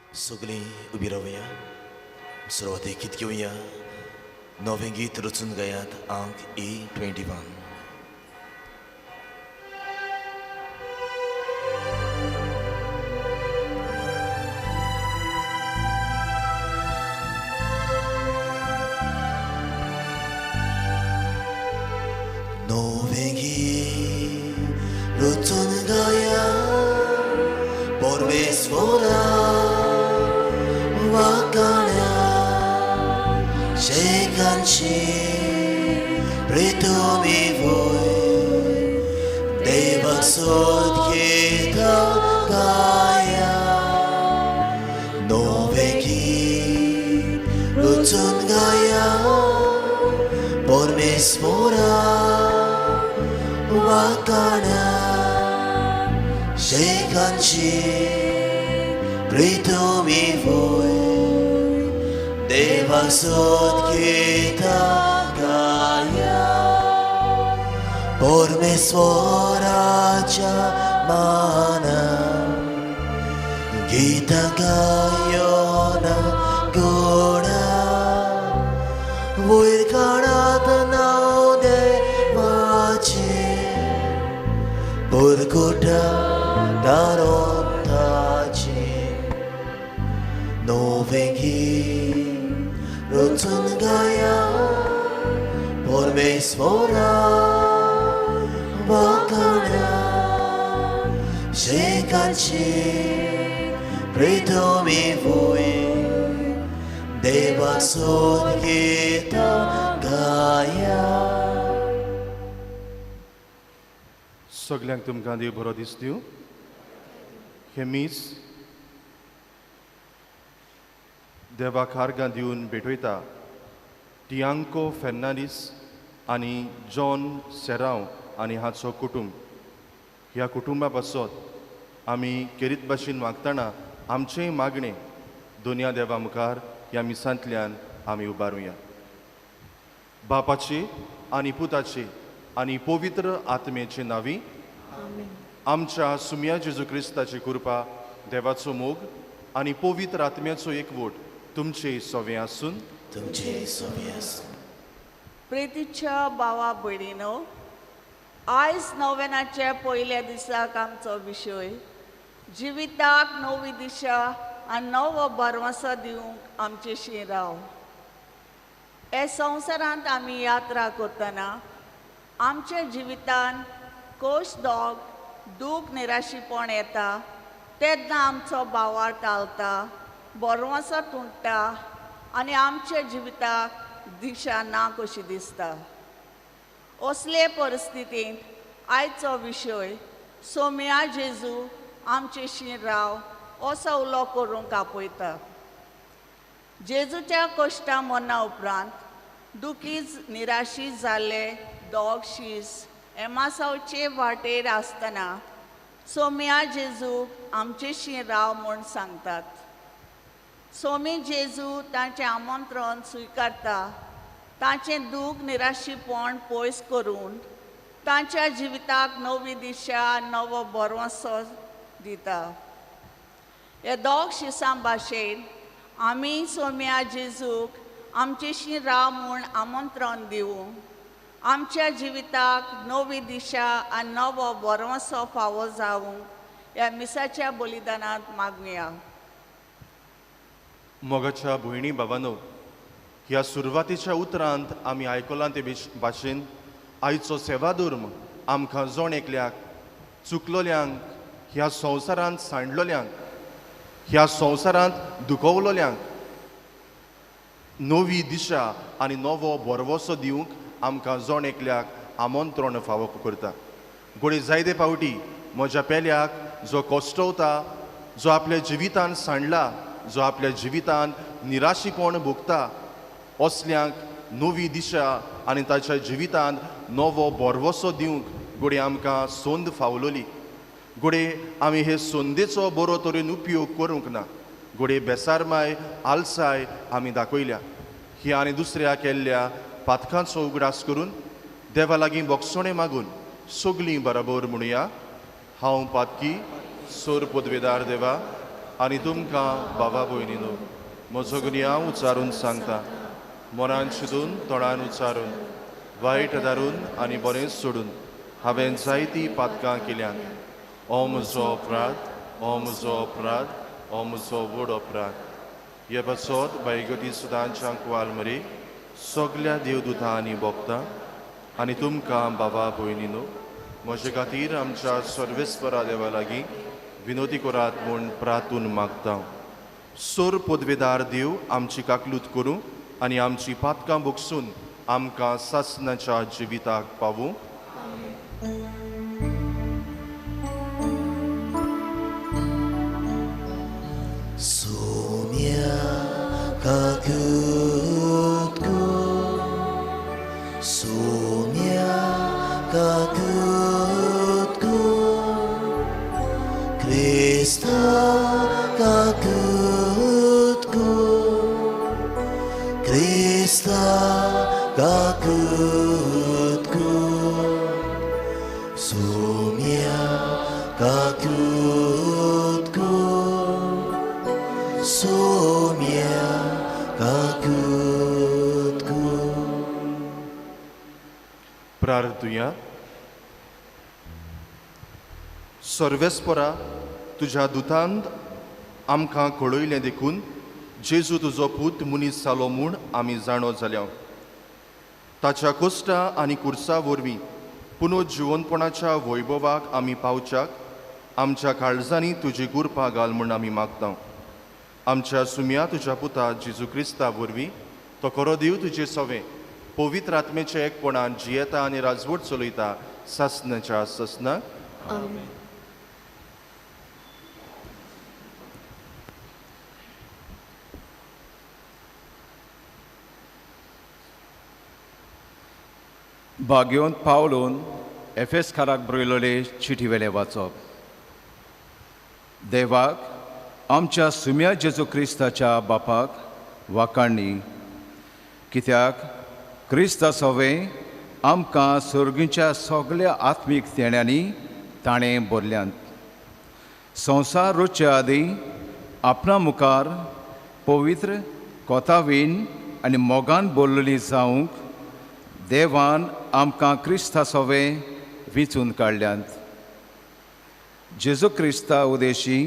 सगळीं उबी रावया, सुरवातेक गीत घेवया. नवें गीत रचून गायात, आंक A21. नवें गीत रचून गाया परमेश्वरा वाकाण्या शेकांशी प्रितुमी वय देवाक सोद गीता गाया. नवें गीत रचून गाया परमेश्वरा वाकाण्या शेकांशी प्रितुमी वय देवाक सोद गीता गाया. परमेश्वराच्या माना गीता गायोना गोडा वयर काडात नांव देवाचें परकोटा दारोंताचें. नवें गीत रचून गाया परमेश्वरा वाकाण्या शेकांची प्रितुमी वय देवाक सोद गीता गाया. सगल्यांक तुमकां देव बरो दीस दिवं. हें मीस देवाक आर्गां दिवन भेटयता टियांको फेर्नांडीस आनी जॉन सेरांव आनी हाचो कुटुंब. ह्या कुटुंबा पासत आमी केरीत भाशेन वागतना आमचेंय मागणें दोनया देवा मुखार ह्या मिसांतल्यान आमी उबारुया. बापाचे आनी पुताचे आनी पवित्र आत्मेचे नांवी आमच्या सुम्या जेजू क्रिस्ताची कृपा, देवाचो मोग आनी पवित्र आत्म्याचो एकवट तुमचे सवे आसून. तुमचे सवे आसून. प्रितीच्या भावा भयणीनो, आयज नव्यानाच्या पयल्या दिसाक आमचो विशय जिविताक नवी दिशा आनी नवो भरवंसो दिवंक आमचेशी राव. हे संवसारांत आमी यात्रा करतना आमच्या जिवितान कोश दोग दूख निराशीपण येता तेन्ना आमचो भावार टालता, भरवंसो तुटता आनी आमच्या जिविताक दिशा ना कशी दिसता. असले परिस्थितींत आयचो विशय सोम्या जेजू आमचेशी राव असो उलो करूंक आपयता. जेजूच्या कश्टां मरना उपरांत दुखी निराशी जाल्ले दोग शीस एमासावचे वाटेर आसतना सोम्या जेजूक आमचेशी राव म्हूण सांगतात. सोमी जेजू तांचें आमंत्रण स्विकारता, तांचें दूख निराशीपण पयस करून तांच्या जिविताक नवी दिशा नवो भरवंसो दिता. ह्या दोग शिसां भाशेन आमी सोम्या जेजूक आमचेशी राव म्हूण आमंत्रण दिवं, आमच्या जिविताक नवी दिशा आनी नवो भरवंसो फावो जावंक ह्या मिसाच्या बलिदानांत मागुया. मोगाच्या भयणी बाबानो, ह्या सुरवातेच्या उतरांत आमी आयकलां ते भाशेन आयचो सेवाधर्म आमकां जण एकल्याक, चुकलोल्यांक, ह्या संवसारांत सांडलोल्यांक, ह्या संवसारांत दुखवलोल्यांक नवी दिशा आनी नवो भरवंसो दिवंक आमकां जण एकल्याक आमंत्रण फावो करता. घडये जायते फावटी म्हज्या पेल्याक जो कश्टवता, जो आपल्या जिवितान सांडला, जो आपल्या जिवितान निराशीपण भोगता, असल्यांक नवी दिशा आनी ताच्या जिवितान नवो भरवंसो दिवंक घडये आमकां संद फावलोली. घडये आमी हे संदेचो बरो तरेन उपयोग करूंक ना. घडये बेसारमाय आलसाय आमी दाखयल्या. ही आनी दुसऱ्या केल्ल्या पातकांचो उगडास करून देवा लागीं बोगसणें मागून सगलीं बराबर म्हणुया, हांव पातकी सोर पदवेदार देवा, आनी तुमकां बाबा भयणीनो म्हजो गुन्यांव उच्चारून सांगता. मनान चिंतून तोंडान उच्चारून वायट धारून आनी बरें सोडून हांवें जायतीं पातकां केल्यांत. ओ म्हजो अपराध, ओ म्हजो अपराध, ओ म्हजो व्हड अपराध. हे पासत बायगती सदांच्या कुवाल मरे सगल्या देवदुतां आनी भोगता आनी तुमकां बाबा भयणीनो म्हजे खातीर आमच्या सर्वेस्परा देवा लागीं विनोदी करात म्हूण प्रातून मागता. सोर पदवेदार देव आमची काकलूत करूं आनी आमची पातकां भोगसून आमकां सासणाच्या जिविताक पावूं. सोम्या काकूत कर, सोम्या काकूत कर, क्रिस्ता काकूत कर, क्रिस्ता काकूत कर, सोम्या काकूत कर, सोम्या काकूत कर. प्रार्थुया. सर्वेस्परा तुज्या दुतांत आमकां कळयलें देखून जेजू तुजो पूत मनीस जालो म्हूण आमी जाणो जाल्या. ताच्या कोश्टा आनी कुर्सा वरवीं पुनः जिवनपणाच्या वैभवाक आमी पावच्याक आमच्या काळजांनी तुजी कृपा घाल म्हूण आमी मागता. आमच्या सुम्या तुज्या पुता जेजू क्रिस्ता वरवीं तो खरो देव तुजे सवें पवित्र आत्मेच्या एकपणान जियेता आनी राजवट चलयता सासणाच्या सासणाक. भाग्योन पावलून एफेसकाराक बरयलोले चिटी वेले वाचप. देवाक आमच्या सुम्या जेजू क्रिस्ताच्या बापाक वाकाणी, कित्याक क्रिस्ता सवें आमकां सर्गीच्या सगल्या आत्मीक देण्यांनी ताणें भरल्यांत. संवसार रचचे आदीं आपणा मुखार पवित्र कोतावीन आनी मोगान बोल्लली जावंक देवान आमकां क्रिस्ता सवें विंचून काडल्यांत. जेजू क्रिस्ता उदेशी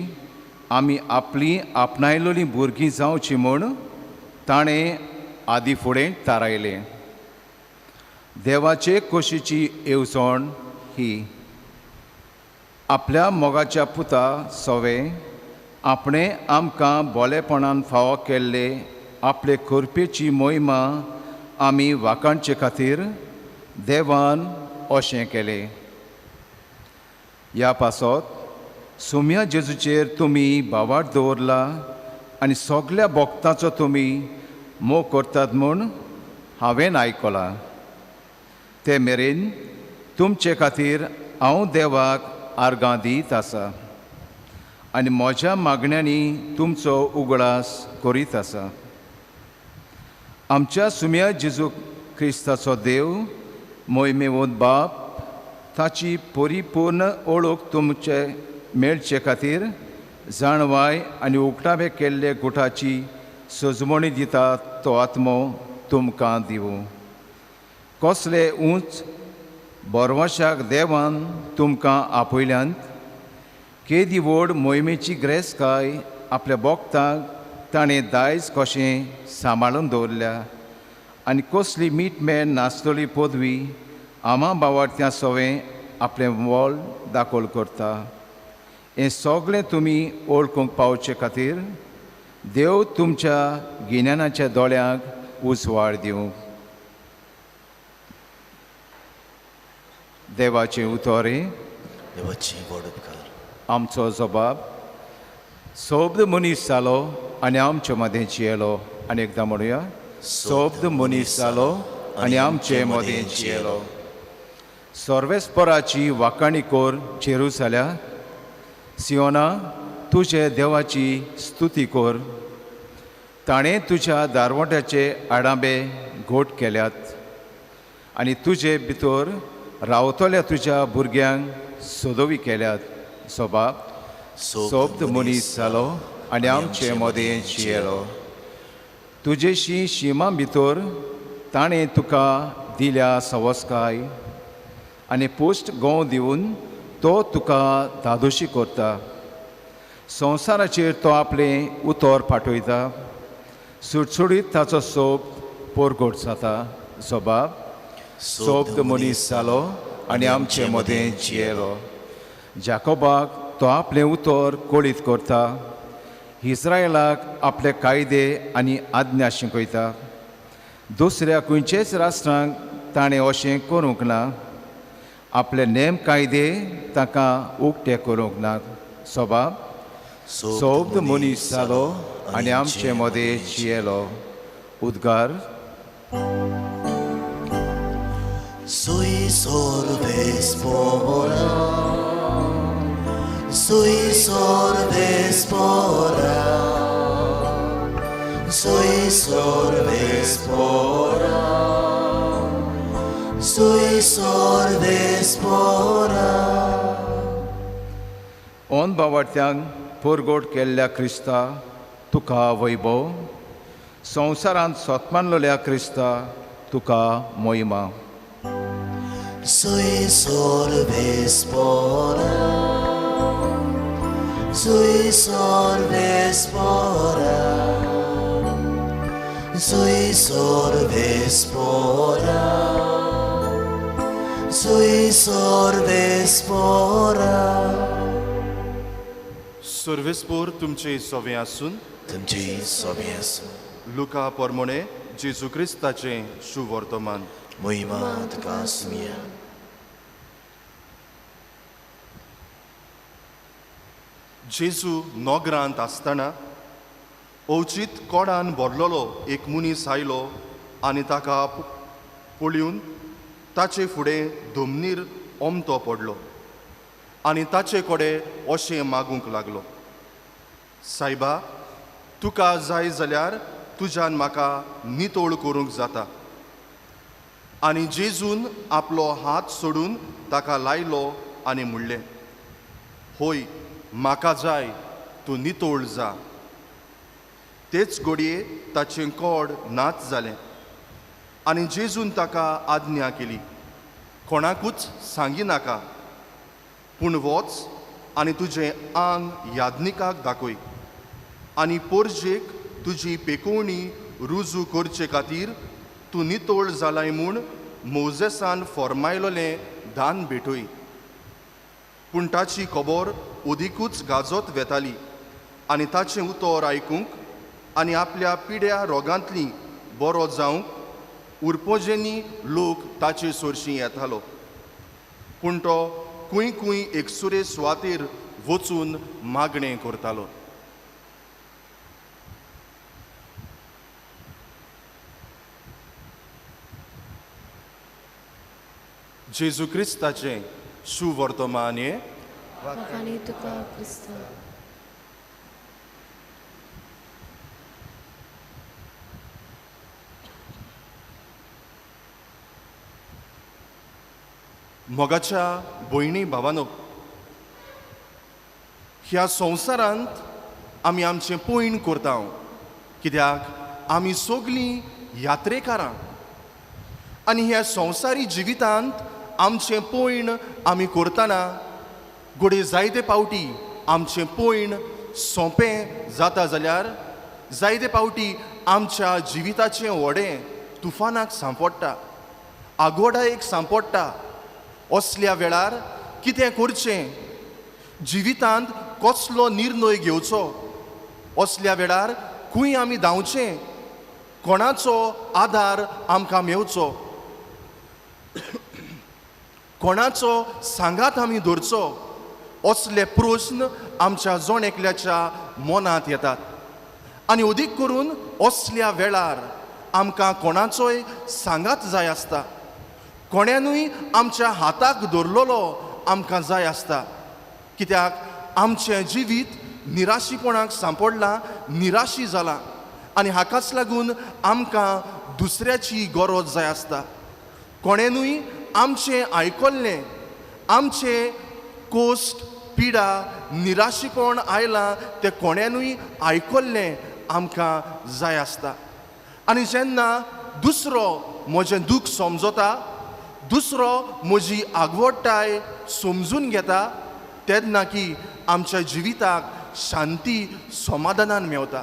आमी आपली आपणायलोलीं भुरगीं जावचीं म्हूण ताणें आदी फुडें थारायलें. देवाचे कोशीची येवजण ही आपल्या मोगाच्या पुता सवें आपणें आमकां बोलेपणान फावो केल्ले आपले करपेची मोहिमा आमी वाखाणचे खातीर देवान अशें केलें. ह्या पासत सुम्या जेजूचेर तुमी भावार्थ दवरला आनी सगल्या भक्तांचो तुमी मोग करतात म्हूण हांवें आयकलां. ते मेरेन तुमचे खातीर हांव देवाक आर्गां दीत आसा आनी म्हज्या मागण्यांनी तुमचो उगडास करीत आसा. आमच्या सुम्या जेजू क्रिस्ताचो देव मोहिमेवंत बाप ताची परिपूर्ण ओळख तुमचे मेळचे खातीर जाणवाय आनी उक्तावे केल्ले गुटाची सजमणी दिता तो आत्मो तुमकां दिवूं. कसले उंच बोरवाशाक देवान तुमकां आपयल्यांत, केदी व्हड मोहिमेची ग्रेसकाय आपल्या भक्तांक ताणें दायज कशें सांबाळून दवरल्या आनी कसली मीठ मेळ नासतली पदवी आमा बावार्थ्यां सवें आपलें मोल दाखल करता. हें सगळें तुमी वळखूंक पावचे खातीर देव तुमच्या गिन्यानाच्या दोळ्यांक उजवाड दिवं. देवाचें उतर देवाचें व्हड उपकार. आमचो जबाब सोब्द मनीस जालो आनी आमचे मदें जियेलो. आनी एकदां म्हणुया, सोब्द मनीस जालो आनी आमचे मदें जियेलो. सर्वेस्पराची वाखाणी कर जेरुजाल्या, सियोना तुजे देवाची स्तुती कर. ताणें तुज्या दारवट्याचे आडांबे घोट केल्यात आनी तुजे भितर रावतल्या तुज्या भुरग्यांक सोदोवी केल्यात. सोबाब सोब्द मनीस जालो आनी आमचे मदें जियेलो. तुजेशी शिमा भितर ताणें तुका दिल्या सवस्काय आनी पोस्ट गोंव दिवन तो तुका धादोशी करता. संवसाराचेर तो आपलें उतर पाठयता, सुटसुडीत ताचो सोब पोरगोट जाता. जबाब सोब्द मनीस जालो आनी आमचे मदें जियेलो. जाकोबाक तो आपलें उतर कळीत करता, इस्रायलाक आपले कायदे आनी आज्ञा शिकयता. दुसऱ्या खंयचेच राष्ट्रांक ताणें अशें करूंक ना, आपले नेम कायदे ताका उक्ते करूंक ना. सबाब सोब्द मनीस जालो आनी आमचे मदें जियेलो. उद्गार Sui sorves pora, sui sorves pora, sui sorves pora, sui sorves pora. On बावडत्यांक पोरगोट केल्ल्या क्रिस्ता तुका वैभव, संवसारांत सोतमानलोल्या क्रिस्ता तुका मोहिमा. Sui sorves pora, sui sorves pora, sui sorves pora, sui sorves pora. सर्वेस्पोर तुमचे सोवे आसून तुमचे सोबे आसूं. लुका पोरमोणे जेजू क्रिस्ताचें शुवर्तमान. मोहिमा तुका आसुया. जेजू नोगरांत आसतना अवचीत कोडान भरलेलो एक मनीस आयलो आनी ताका पळोवन ताचे फुडें धमनीर ओमतो पडलो आनी ताचे कडेन अशें मागूंक लागलो, सायबा तुका जाय जाल्यार तुज्यान म्हाका नितळ करूंक जाता. आनी जेजून आपलो हात सोडून ताका लायलो आनी म्हणलें, होय म्हाका जाय, तूं नितळ जा. तेच घडये ताचें कोड नाच जालें आनी जेजून ताका आज्ञा केली, कोणाकूच सांगिनाका, पूण वच आनी तुजें आंग याज्ञिकाक दाखय आनी पोरजेक तुजी पेकोवणी रुजू करचे खातीर तूं नितळ जालाय म्हूण मोजेसान फॉर्मायलोलें दान भेटय. पूण ताची खबर अदिकूच गाजत वेताली आनी ताचें उतर आयकूंक आनी आपल्या पिड्या रोगांतली बरो जावंक उरपोजेनी लोक ताचे सरशीं येतालो. पूण तो खूंय खूंय एकसुरे सुवातेर वचून मागणें करतालो. जेजू क्रिस्ताचें सुवर्तमान हें. वाखाणी तुका क्रिस्ता. मोगाच्या भयणी भावानो, ह्या संवसारांत आमी आमचें पयण करता, कित्याक आमी सगळीं यात्रेकारां आनी ह्या संवसारी जिवितांत आमचें पयण आमी करतना घडये जायते पावटी आमचें पयण सोंपें जाता जाल्यार जायते पावटी आमच्या जिविताचें व्हडें तुफानाक सांपडटा, आगोडायेक सांपडटा. असल्या वेळार कितें करचें, जिवितांत कसलो निर्णय घेवचो, असल्या वेळार खंय आमी धांवचें, कोणाचो आदार आमकां मेवचो, कोणाचो सांगात आमी धरचो, असले प्रस्न आमच्या जण एकल्याच्या मनांत येतात. आनी अदीक करून असल्या वेळार आमकां कोणाचोय सांगात जाय आसता, कोण्यानूय आमच्या हाताक धरलेलो आमकां जाय आसता, कित्याक आमचें जिवीत निराशीपणाक सांपडलां, निराशी जालां आनी हाकाच लागून आमकां दुसऱ्याची गरज जाय आसता. कोणेनूय आमचें आयकल्लें, आमचें कोश्ट पिडा, निराशीपण आयलां तें कोण्यानूय आयकल्लें आमकां जाय आसता. आनी जेन्ना दुसरो म्हजें दूख समजता, दुसरो म्हजी आगवडटाय समजून घेता, तेन्ना की आमच्या जिविताक शांती समाधानान मेवता.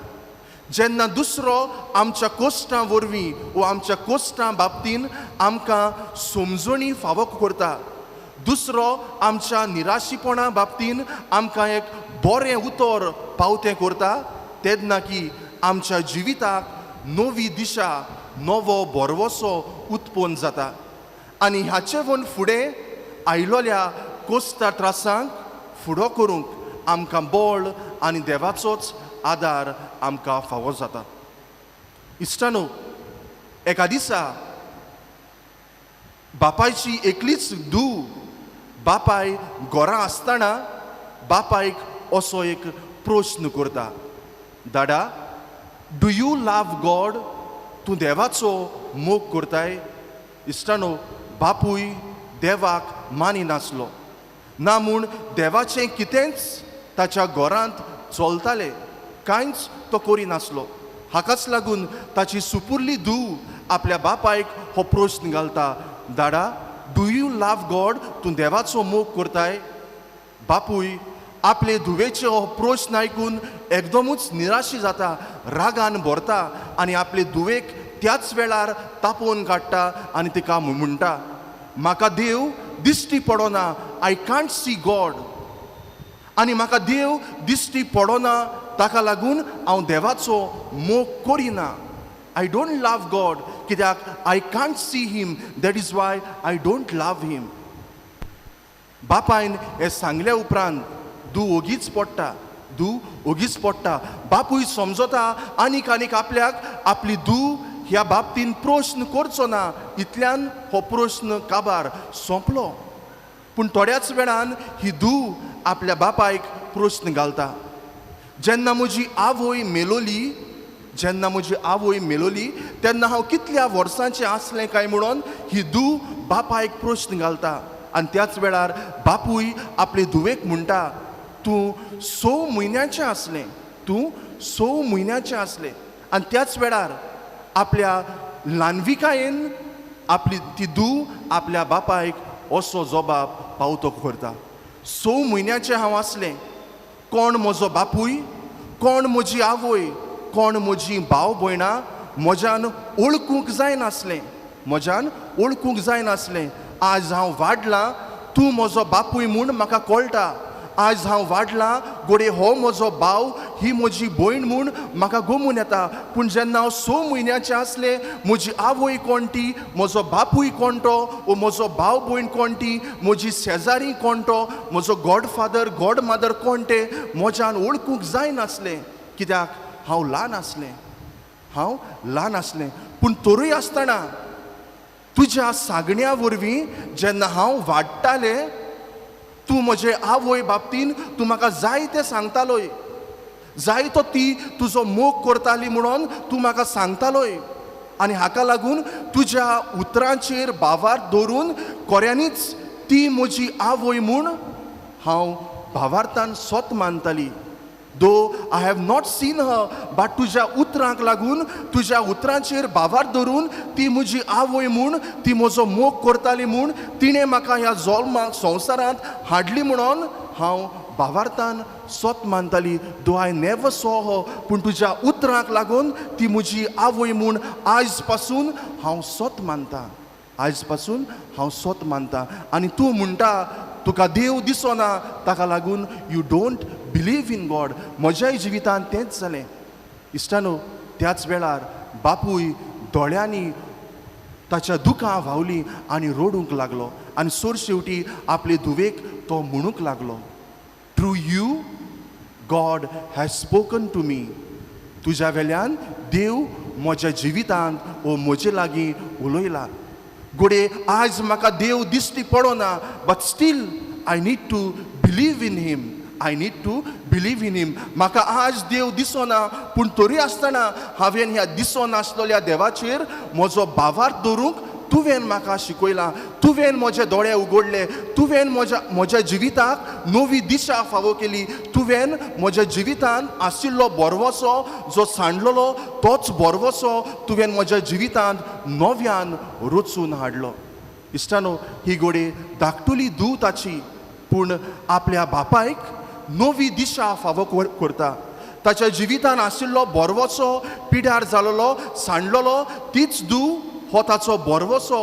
जेन्ना दुसरो आमच्या कोश्टां वरवीं वो आमच्या कोश्टां बाबतीन आमकां समजणी फावो करता, दुसरो आमच्या निराशीपणा बाबतीन आमकां एक बरें उतर पावतें करता, तेन्ना की आमच्या जिविताक नवी दिशा, नवो भरवसो उत्पन्न जाता. आनी हाचे वून फुडें आयलोल्या कोस्ता त्रासांक फुडो करूंक आमकां बळ आनी देवाचोच आदार आमकां फावो जाता. इश्टानो, एका दिसा बापायची एकलीच धूव बापाय घरा आसतना बापायक असो एक प्रश्न करता, दाडा, do you love God? तूं देवाचो मोग करताय? इश्टानो, बापूय देवाक मानिनासलो ना म्हूण देवाचें कितेंच ताच्या घरांत चलतालें, कांयच तो करिनासलो. हाकाच लागून ताची सुपुरली धूव आपल्या बापायक हो प्रश्न घालता, दाडा, do you love God? तूं देवाचो मोग करताय? बापूय आपले धुवेचे हो प्रश्न आयकून एकदमूच निराशी जाता, रागान भरता आनी आपले धुवेक त्याच वेळार तापोवन काडटा आनी तिका म्हणटा, म्हाका देव दिश्टी पडना, I can't see God, आनी म्हाका देव दिश्टी पडना, ताका लागून हांव देवाचो मोग करिना. I don't love God कित्याक I can't see him, that is why I don't love him. बापायन हें सांगल्या उपरांत धूव ओगीच पडटा, धूव ओगीच पडटा. बापूय समजता आनीक आनीक आपल्याक आपली धूव ह्या बाबतीन प्रश्न करचो ना, इतल्यान हो प्रश्न काबार सोंपलो. पूण थोड्याच वेळान ही धूव आपल्या बापायक प्रश्न घालता, जेन्ना म्हजी आवय मेलोली, जेन्ना म्हजी आवय मेलोली तेन्ना हांव कितल्या वर्सांचें आसलें काय म्हणून ही धूव बापायक प्रश्न घालता. आनी त्याच वेळार बापूय आपले धुवेक म्हणटा, तूं 6 म्हयन्याचें आसलें, तूं 6 म्हयन्याचें आसलें. आनी त्याच वेळार आपल्या ल्हानविकायेन आपली ती धूव आपल्या बापायक असो जबाब पावतो करता, 6 म्हयन्याचें हांव आसलें, कोण म्हजो बापूय, कोण म्हजी आवय, कोण म्हजी भाव भयणां म्हज्यान वळखूंक जायनासलें, म्हज्यान वळखूंक जायनासलें. आज हांव वाडलां, तूं म्हजो बापूय म्हूण म्हाका कळटा. आज हांव वाडलां, घडये हो म्हजो भाव, ही म्हजी भयण म्हूण म्हाका गोमून येता. पूण जेन्ना हांव 6 म्हयन्याचें आसलें, म्हजी आवय कोण ती, म्हजो बापूय कोण तो, वो म्हजो भाव भयण कोण ती, म्हजी शेजारी कोण तो, म्हजो गॉडफादर गॉडमदर कोण ते म्हज्यान वळखूंक जायनासलें, कित्याक हांव ल्हान आसलें, हांव ल्हान आसलें. पूण तरूय आसतना तुज्या सांगण्या वरवीं जेन्ना हांव वाडटालें, तूं म्हजे आवय बाबतीन तूं म्हाका जायतें सांगतालोय, जायतो ती तुजो मोग करताली म्हणून तूं म्हाका सांगतालोय. आनी हाका लागून तुज्या उतरांचेर भावार्थ दवरून खऱ्यांनीच ती म्हजी आवय म्हूण हांव भावार्थान सोत मानताली. Though I have not seen her, but तुज्या उतरांक लागून, तुज्या उतरांचेर भावार्थ धरून ती म्हजी आवय म्हूण, ती म्हजो मोग करताली म्हूण, तिणें म्हाका ह्या जल्माक संवसारांत हाडली म्हणून हांव भावार्थान सोत मानताली. Though I never saw her, पूण तुज्या उतरांक लागून ती म्हजी आवय म्हूण आयज पासून हांव सोत मानता, आयज पासून हांव सोत मानता. आनी तूं म्हणटा तुका देव दिसना, ताका लागून you don't believe in God. म्हज्याय जिवितांत तेंच जालें. इश्टानो, त्याच वेळार बापूय दोळ्यांनी ताच्या दुकां व्हांवलीं आनी रडूंक लागलो. आनी सोर शेवटी आपले धुवेक तो म्हणूंक लागलो, through you God has spoken to me. तुज्या वेल्यान देव म्हज्या जिवितांत वो म्हजे लागीं उलयला. घडये आज म्हाका देव दिश्टी पडना, but still I need to believe in him, I need to believe in him. म्हाका आज देव दिसना, पूण तरी आसतना हांवें ह्या दिसनासलेल्या देवाचेर म्हजो भावार्थ दवरूंक तुवें म्हाका शिकयलां, तुवें म्हजे दोळे उगडले, तुवें म्हज्या जिविताक नवी दिशा फावो केली, तुवें म्हज्या जिवितान आशिल्लो बरवसो जो सांडलेलो तोच बरवसो तुवें म्हज्या जिवितांत नव्यान रचून हाडलो. इश्टानो, ही गोडे धाकटुली धूव ताची पूण आपल्या बापायक नवी दिशा फावो करता. ताच्या जिवितान आशिल्लो बरवसो पिड्यार जालोलो सांडलेलो तीच धूव हो ताचो बरवसो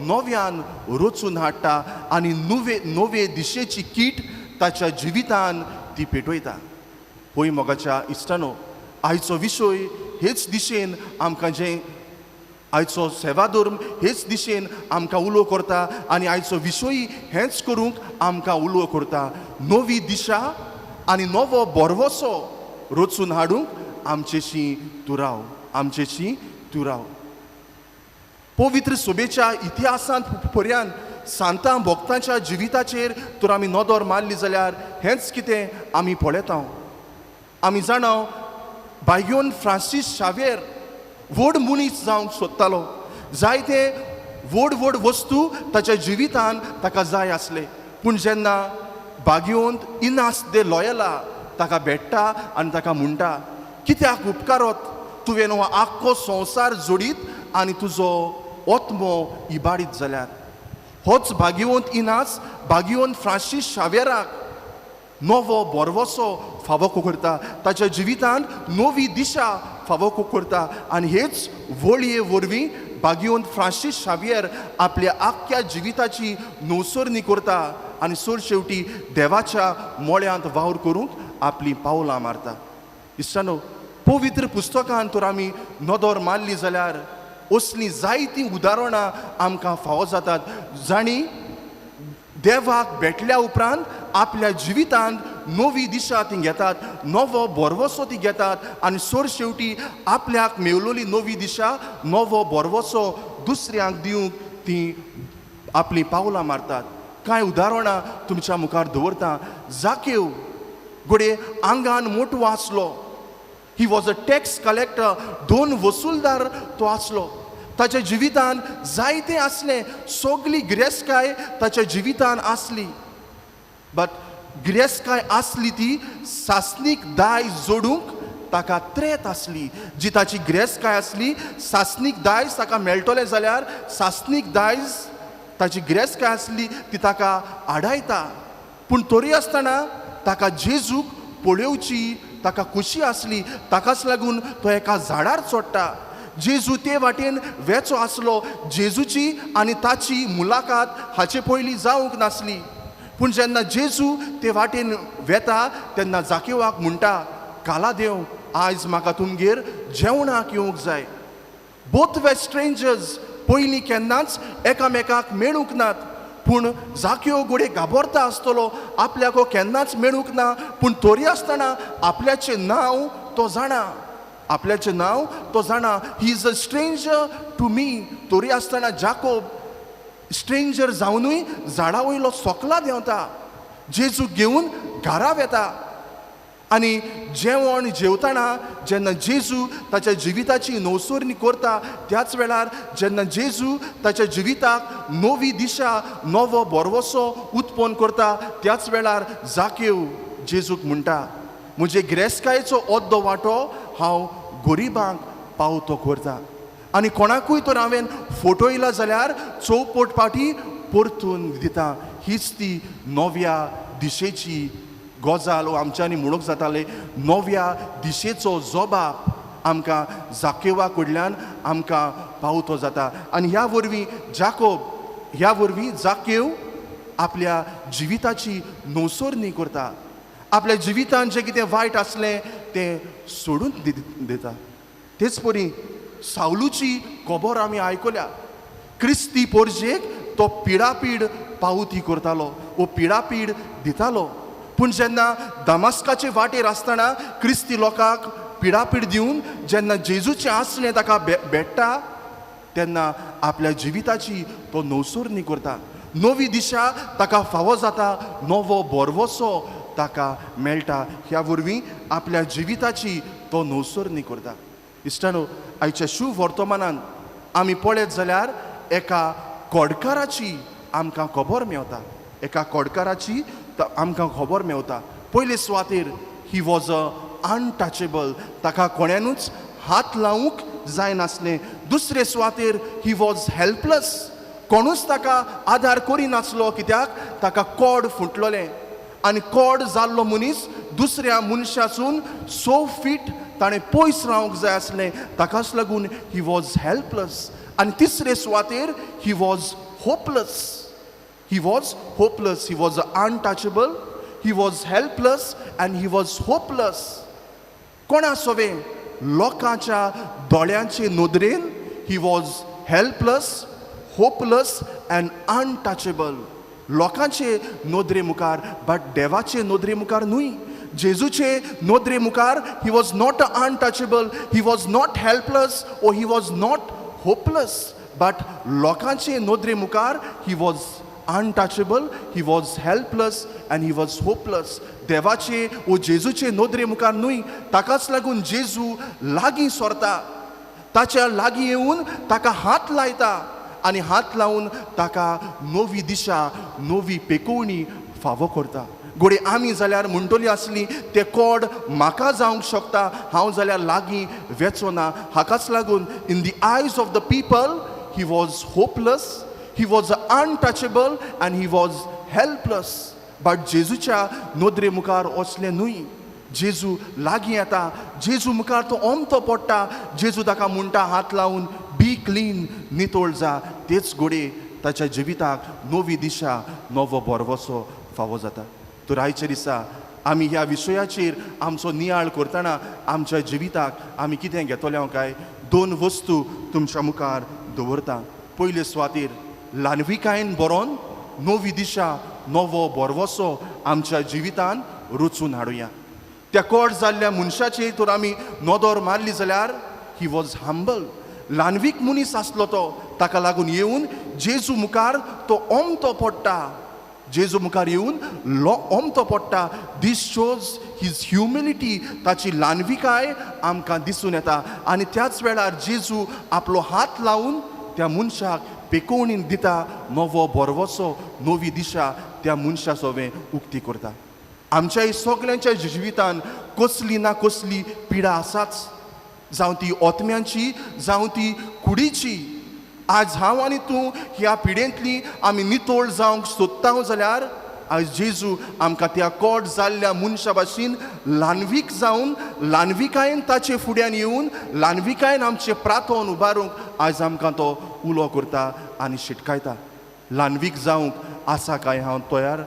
नव्यान रचून हाडटा आनी नवे नवे दिशेची कीट ताच्या जिवितान ती पेटयता. होय मोगाच्या इश्टानो, आयचो विशय हेच दिशेन आमकां जें आयचो सेवाधर्म हेच दिशेन आमकां उलो करता आनी आयचो विशय हेंच करूंक आमकां उलो करता. नवी दिशा आनी नवो बरवसो रचून हाडूंक आमचेशी तूं राव, आमचेशी तूं राव. पवित्र सभेच्या इतिहासांत पर्यान सांतां भक्तांच्या जिविताचेर तर आमी नदर मारली जाल्यार हेंच कितें आमी पळयता. आमी जाणा बायोन फ्रांसीस शावेर व्हड मनीस जावंक सोदतालो, जायते व्हड व्हड वस्तू ताच्या जिवितान ताका जाय आसले. पूण जेन्ना बागियोंत इनास दे लॉयला ताका भेट्टा आनी ताका म्हणटा, कित्याक उपकारत तुवें हो आख्खो संवसार जोडीत आनी तुजो आत्मो इबाडीत जाल्यार. होच भाग्यवंत इनास भाग्यवंत फ्रांसीस शावेराक नवो बरवसो फावो करता, ताच्या जिवितांत नवी दिशा फावो करता आनी हेच वळये वरवीं भाग्यवंत फ्रांसीस शावियर आपल्या आख्ख्या जिविताची नवसरणी करता आनी सोर शेवटी देवाच्या मोळ्यांत वावर करूंक आपलीं पावलां मारता. इश्टानो, पवित्र पुस्तकान तर आमी नदर मारली जाल्यार असलीं जायतीं उदाहरणां आमकां फावो जातात जांणी देवाक भेटल्या उपरांत आपल्या जिवितांत नवी दिशा ती घेतात, नवो बरवसो ती घेतात आनी सोर शेवटी आपल्याक मेवलोली नवी दिशा नवो बरवसो दुसऱ्यांक दिवंक ती आपलीं पावलां मारतात. कांय उदाहरणां तुमच्या मुखार दवरता. जाकेव घडये आंगान मोटवो आसलो, he was a tax collector, दोन वसुलदार तो आसलो. ताच्या जिवितान जायतें आसलें, सगली गिरेस्तकाय ताच्या जिवितान आसली, बट गिरेस्तकाय आसली ती सासणीक दायज जोडूंक ताका त्रेत आसली. जी ताची गिरेस्तकाय आसली सासणीक दायज ताका मेळटलें जाल्यार सासणीक दायज ताची गिरेस्तकाय आसली ती ताका आडायता. पूण तरी आसतना ताका जेजूक पळोवची ताका खुशी आसली, ताकाच लागून तो एका झाडार चडटा. जेजू ते वाटेन वेचो आसलो, जेजूची आनी ताची मुलाकात हाचे पयलीं जावंक नासली. पूण जेन्ना जेजू ते वाटेन वेता तेन्ना जाकेवाक म्हणटा, काला देव आयज म्हाका तुमगेर जेवणाक येवंक जाय. बोथ वे स्ट्रेंजर्स, पयलीं केन्नाच एकामेकाक मेळूंक नात. पूण जाक्यो घडये घाबरता आसतलो आपल्याक हो केन्नाच मेळूंक ना, पूण तरी आसतना आपल्याचें नांव तो जाणा, आपल्याचें नांव तो जाणा. He is a stranger to me. तरी आसतना जाकोब स्ट्रेंजर जावनूय झाडा वयलो सोकला देंवता, जेजूक घेवन घरा वेता आनी जेवण जेवतना जेन्ना जेजू ताच्या जिविताची नवसरणी करता त्याच वेळार जेन्ना जेजू ताच्या जिविताक नवी दिशा नवो बरवसो उत्पन्न करता त्याच वेळार जाकेव जेजूक म्हणटा, म्हजे गिरेस्तकायेचो अर्दो वांटो हांव गरिबांक पावतो करता आनी कोणाकूय तर हांवें फटयला जाल्यार चौपट पाटी परतून दिता. हीच ती नव्या दिशेची गजाल आमच्यांनी म्हणूंक जातालें, नव्या दिशेचो जबाब आमकां जाकेवा कडल्यान आमकां पावतो जाता. आनी ह्या वरवीं जाकोब, ह्या वरवीं जाकेव आपल्या जिविताची नवसरणी करता, आपल्या जिवितान जें कितें वायट आसलें तें सोडून दिता. तेच परी सावलूची खबर आमी आयकल्या. क्रिस्ती पोरजेक तो पिडापीड पावती करतालो वो पिडापीड दितालो. पूण जेन्ना दमास्काचे वाटेर आसतना क्रिस्ती लोकांक पिडापीड दिवन जेन्ना जेजूचें आसलें ताका भेट्टा तेन्ना आपल्या जिविताची तो नवसरणी करता, नवी दिशा ताका फावो जाता, नवो बरवसो ताका मेळटा. ह्या वरवीं आपल्या जिविताची तो नवसरणी करता. इश्टानो, आयच्या शुभ वर्तमानान आमी पळयत जाल्यार एका कोडकाराची आमकां खबर मेवता, एका कोडकाराची आमकां खबर मेवता. पयले सुवातेर he was a untouchable, ताका कोण्यानूच हात लावंक जायनासलें. दुसरे सुवातेर he was helpless, कोणूच ताका आदार करिनासलो, कित्याक ताका कोड फुटलोलें आनी कोड जाल्लो मनीस दुसऱ्या मनशासून 6 फीट ताणें पयस रावंक जाय आसलें, ताकाच लागून he was helpless. आनी तिसरे सुवातेर he was hopeless, he was hopeless, he was untouchable, he was helpless and he was hopeless. कोणा सोवें लोकांच्या दोळ्यांचे नदरेन he was helpless, hopeless and untouchable, लोकांचे नदरे मुखार, बट देवाचे नदरे मुखार न्हय. जेजूचे नदरे मुखार he was not untouchable, he was not helpless or he was not hopeless, but लोकांचे नदरे मुखार he was untouchable, he was helpless and he was hopeless. देवाचे ओ जेजूचे नदरे मुखार न्हय. ताकाच लागून जेजू लागीं सरता, ताच्या लागीं येवन ताका हात लायता आनी हात लावन ताका नवी दिशा, नवी पेकोवणी फावो करता. घडये आमी जाल्यार म्हणटली आसली तें कोड म्हाका जावंक शकता, हांव जाल्यार लागीं वेचो ना. हाकाच लागून in the eyes of the people he was hopeless, he was untouchable and he was helpless. But जेजूच्या नदरे मुखार वचलें न्हय. जेजू लागीं येता, जेजू मुखार तो ओमतो पडटा, जेजू ताका म्हणटा हात लावन बी क्लीन, नितळ जा. तेच घडये ताच्या जिविताक नवी दिशा, नवो भरवसो फावो जाता. तर आयच्या दिसा आमी ह्या विशयाचेर आमचो नियाळ करतना आमच्या जिविताक आमी कितें घेतले काय दोन वस्तू तुमच्या मुखार दवरता. पयले सुवातेर ल्हानविकायेन बरोवन नवी दिशा, नवो भरवसो आमच्या जिवितान रचून हाडुया. त्या कोट जाल्ल्या मनशाचेर तर आमी नदर मारली जाल्यार he was humble, ल्हानवीक मनीस आसलो तो. ताका लागून येवन जेजू मुखार तो ओमतो पडटा, जेजू मुखार येवन ओमतो पडटा. This shows his humility, ताची ल्हानविकाय आमकां दिसून येता. आनी त्याच वेळार जेजू आपलो हात लावन त्या मनशाक पेकोवणीन दिता, नवो भरवसो, नवी दिशा त्या मनशा सोवें उक्ती करता. आमच्याय सगल्यांच्या जिवितान कसली ना कसली पिडा आसाच, जावं ती ओतम्यांची, जावं ती कुडीची. आज हांव आनी तूं ह्या पिडेंतली आमी नितळ जावंक सोदता जाल्यार आयज जेजू आमकां त्या कोट जाल्ल्या मनशा भाशेन ल्हानवीक जावन, ल्हानविकायेन ताचे फुड्यान येवन, ल्हानविकायेन आमचें प्रार्थन उबारूंक आयज आमकां तो उलो करता आनी शिटकायता. ल्हानवीक जावंक आसा काय हांव तयार?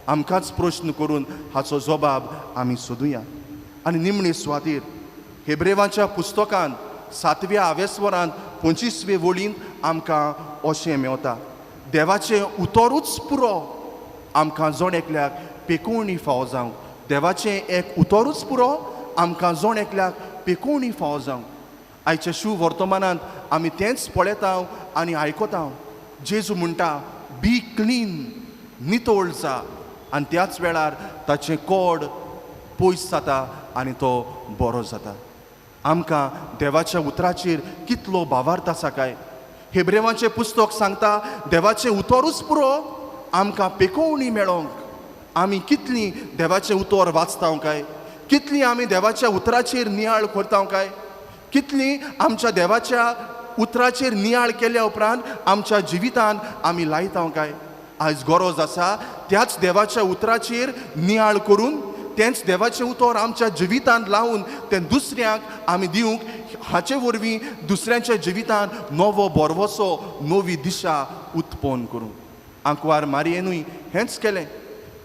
आमकांच प्रश्न करून हाचो जबाब आमी सोदुया. आनी निमणे सुवातेर हेब्रेवाच्या पुस्तकांत 7व्या आवेस्वरांत 25वे वळींत आमकां अशें मेवता, देवाचें उतरूच पुरो आमकां जण एकल्याक पेकोवणी फावो जावंक. देवाचें एक उतरूच पुरो आमकां जण एकल्याक पेकोवणी फावो जावंक. आयच्या शू वर्तमानांत आमी तेंच पळयता आनी आयकता. जेजू म्हणटा बी क्लीन, नितळ जा. आनी त्याच वेळार ताचें कोड पयस जाता आनी तो बरो जाता. आमकां देवाच्या उतराचेर कितलो भावार्थ आसा काय? हेब्रेवाचें पुस्तक सांगता देवाचें उतरूच पुरो आमकां पेकोवणी मेळोंक. आमी कितलीं देवाचें उतर वाचता काय? कितलीं आमी देवाच्या उतराचेर नियाळ करता काय? कितलीं आमच्या देवाच्या उतराचेर नियाळ केल्या उपरांत आमच्या जिवितान आमी लायता काय? आयज गरज आसा त्याच देवाच्या उतराचेर नियाळ करून, तेंच देवाचें उतर आमच्या जिवितांत लावन तें दुसऱ्यांक आमी दिवंक, हाचे वरवीं दुसऱ्यांच्या जिवितांत नवो भरवसो, नवी दिशा उत्पन्न करूंक. आंकवार मारयेनूय हेंच केलें.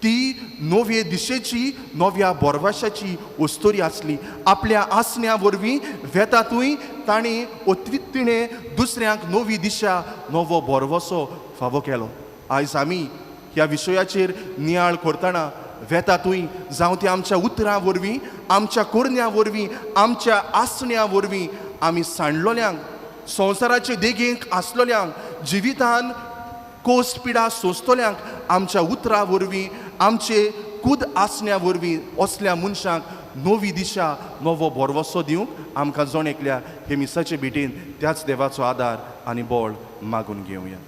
ती नवे दिशेची, नव्या भरवशाची अस्तोरी आसली. आपल्या आसण्या वरवीं वेता थंय ताणें तिणें दुसऱ्यांक नवी दिशा, नवो भरवसो फावो केलो. आयज आमी ह्या विशयाचेर नियाळ करतना वेता थंय, जावं ती आमच्या उतरां वरवीं, आमच्या करण्या वरवीं, आमच्या आसण्या वरवीं आमी सांडलोल्यांक, संवसाराचे देगेक आसलोल्यांक, जिवितान कोस पिडा सोंसतल्यांक आमच्या उतरां वरवीं, आमचे कूद आसण्या वरवीं असल्या मनशांक नवी दिशा नवो भरवसो दिवंक आमकां जण एकल्या हे मिसाचे भेटेन त्याच देवाचो आदार आनी बळ मागून घेवया.